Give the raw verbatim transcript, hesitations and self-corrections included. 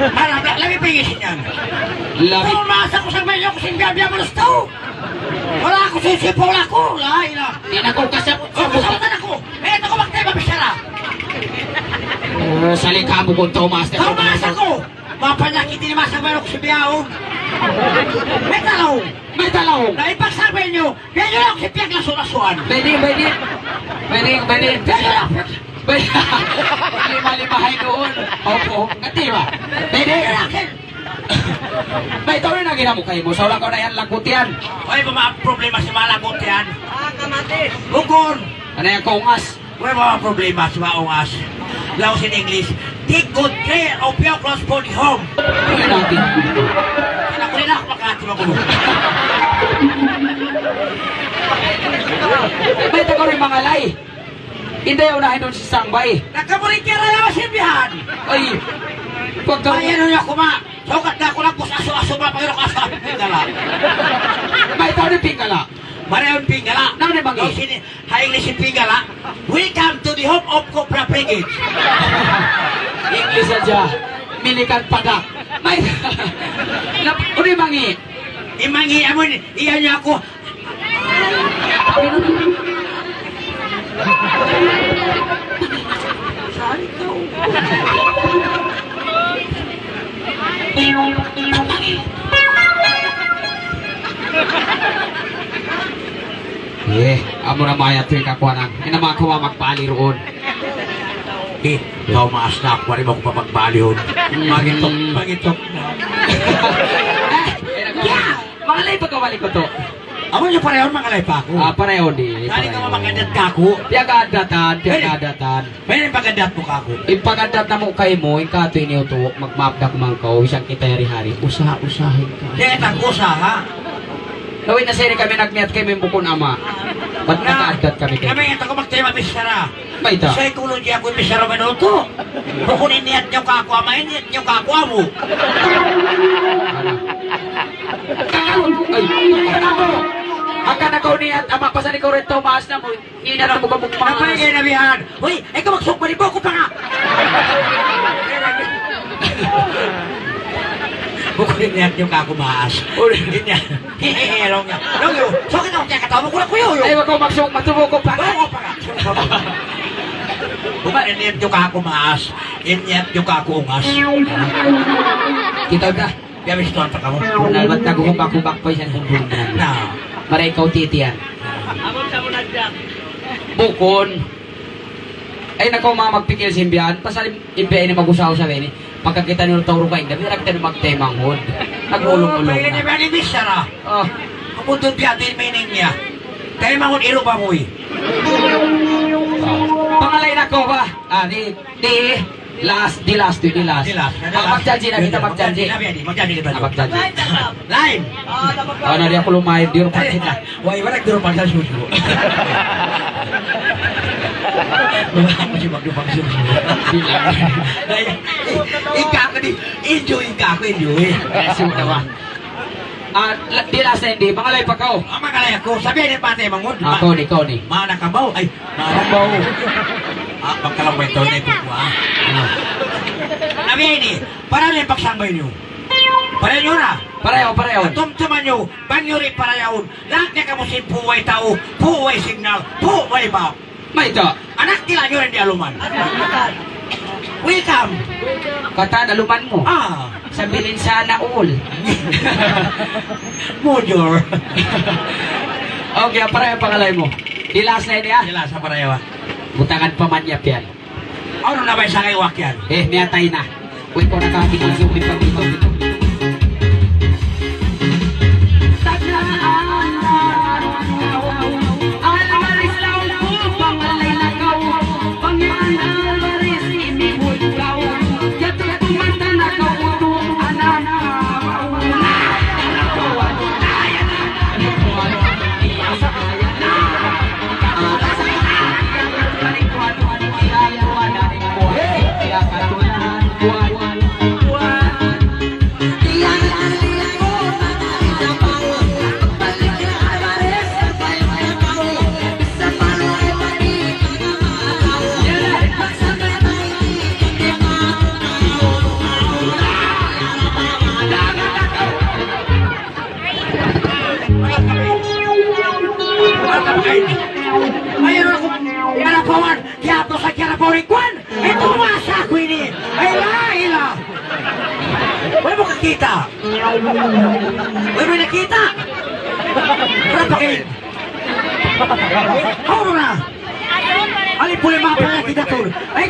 Harap na, labi pa in isin yan. Labi. Kung masa ko sa mayo, kung sin biya-biya mo gusto. Wala' aku sisipaw, wala' aku. La ilaha. Di' na aku kasab-, Kung kasab-, kasabutan aku. Eh, ito ko magtema, bichara. Eh, salika mu kung Tomas, Kung masa ko. Mapanyakit ini masa baru ko sa biyaun. May talaw. May talaw. Na ipagsabay niyo, yan yun ang kipiyag lasu-lasuan. Pwede, pwede. Pwede, pwede. Yan yun ang Pwede. Lima-limahay doon. Opo. Kati ba? Pwede. Yan yun ang Bay, tau na ginamukay mu. Sa wala' kaw na yan, lagot yan. Ay, ba ma-, problema si malagot yan? Ah, kamatis. Bukon. Ano yan, kaungas? Wala' ba problema si maungas? Laos in English, take good care of your clothes for the home. Ano natin? Kaya ko rin ako makakatulog mo. Bay, taga rin mangalay. Hindi, unahin doon si Sangbay. Nakamuring kaya raya masimbihan. Ay, pagka- Ay, ano niya kuma? Sukat na ako lang po sa aso-aso, mapagano ka sa pingala. Bay, tau ni pingala. Marayon pingala. Nang ni mangi? Daw sini, ha English in pingala. Welcome to the home of Cobra Brigade. English aja. Milikan padak. May, nap-, uli mangi. Imangi, amun, iyan niya ako. Eh, amu na mayat tu kakuanan. Ina mako magbali roon. Eh, kaw maas na aku, wari' mo aku papagbali roon. Magitok, magitok na. Eh, ya! Mangalay pa kaw, balik ku tu. Amu niyu parayawun, mangalay pa aku. Ah, parayawun di', parayawun. Kani kaw mapag-addat kaku'? Piyag-addatan, piyag-addatan. Pwede pag-addat mu kaku'? In pag-addat namu' kaymu, in katu' ini utu', magmaap da kuman kaw, bisan kita yari-yari, usaha-usaha in katu'. Di' kita usaha. Lawi na sa ini kami nagniyat kaymu in bukun ama'. Bat nakaaddat kami kaymu? Kami nga taku magtayma' bichara. Mayta'? Psychology aku in bichara manutu'. Bukun in niyat niyu kaku' ama', in niyat niyu kaku' amu'. Kaku', ay, kaku'. Hangkan na kaw niyat ama', pasal ikaw rin tumaas na mu. Ingat na mu ka mukha. Apa in kinabihan? Uy, ikaw magsuk, bali, buko pa nga. Bukun in niyat niyu kaku' maas. Uy. In niyat. Hehehe, laung niya. Laung niya, so kita kung kaya katawa mo, kulang kuyo, yo. Ay, wag ko magsuk, matubo ko pa. Buko pa nga. Bukun in niyat niyu kaku' maas. In niyat niyu kaku' ungas. Kita' da. Biya' bistuhan pa kamu. Nalbat na guhubak-hubak pa isang bumbun na. Na. Maray kaw titiyan. Bukun. Ay, nakaw, manga magpikil sin biya' yan. Pasal in biya' ini mag-usaw sa ini. Pagkakita' niyu tau rukain, dabi ra kita magtaymanghud. Nag-ulung-ulung na. Pwede ba ni Mister, ah? Oh. Kamu doon biya' din meaning niya. Taymanghud iru ba mu, eh? Pangalay na ko ba? Ah, di, di, last, di last, di last. Di last. Ah, magjanji na kita, magjanji. Magjanji na, magjanji kita. Ah, magjanji. Lain. Ah, na di' aku lumayan, di' aku pakita. Way, wala' nagdurupang sa susu. Wala' ako si magdurupang susu. Bilang. Ay, ikaw ka di, enjoy ka ako, enjoy. Kasi mo naman. Ah, la-, di' last na hindi. Mangalay pa kaw. Ah, mangalay aku. Sabi niya pati mangud. Ah, kaw ni, kaw ni. Mana ka ba? Ay, mana ba? Ah, pagkalang may tone po ko, ah. Sabi niya, para niya pagsambay niyo. Para niyo na. Para yaw, para yaw. Tumtuman niyo, bang niyo rin para yaw. Lahat niya kamu sin puway tau, puway signal, puway ba? Mayta'? Anak nila nyo rin di' aluman. Welcome. Katan aluman mu. Ah. Sabilin sana all. Mujur. Okay, para yaw pangalay mu. Di' last na ini, ah. Di' last na para yaw, ah. Butangan pa man niya piyan. Ano na ba yung sangay wakyan? Eh, miyatay na. Uy, kung nakakita sa ulit pag ito. Ayaw na ku, kiyarapawan, kiyapos sa kiyarapaw rin kuwan. Ito masa ku ini. Ay, la, ila. Way mu kakita'. Way mu nakita'. Rapakin. Hawnu na. Ali puli mapala kita tu. Ay,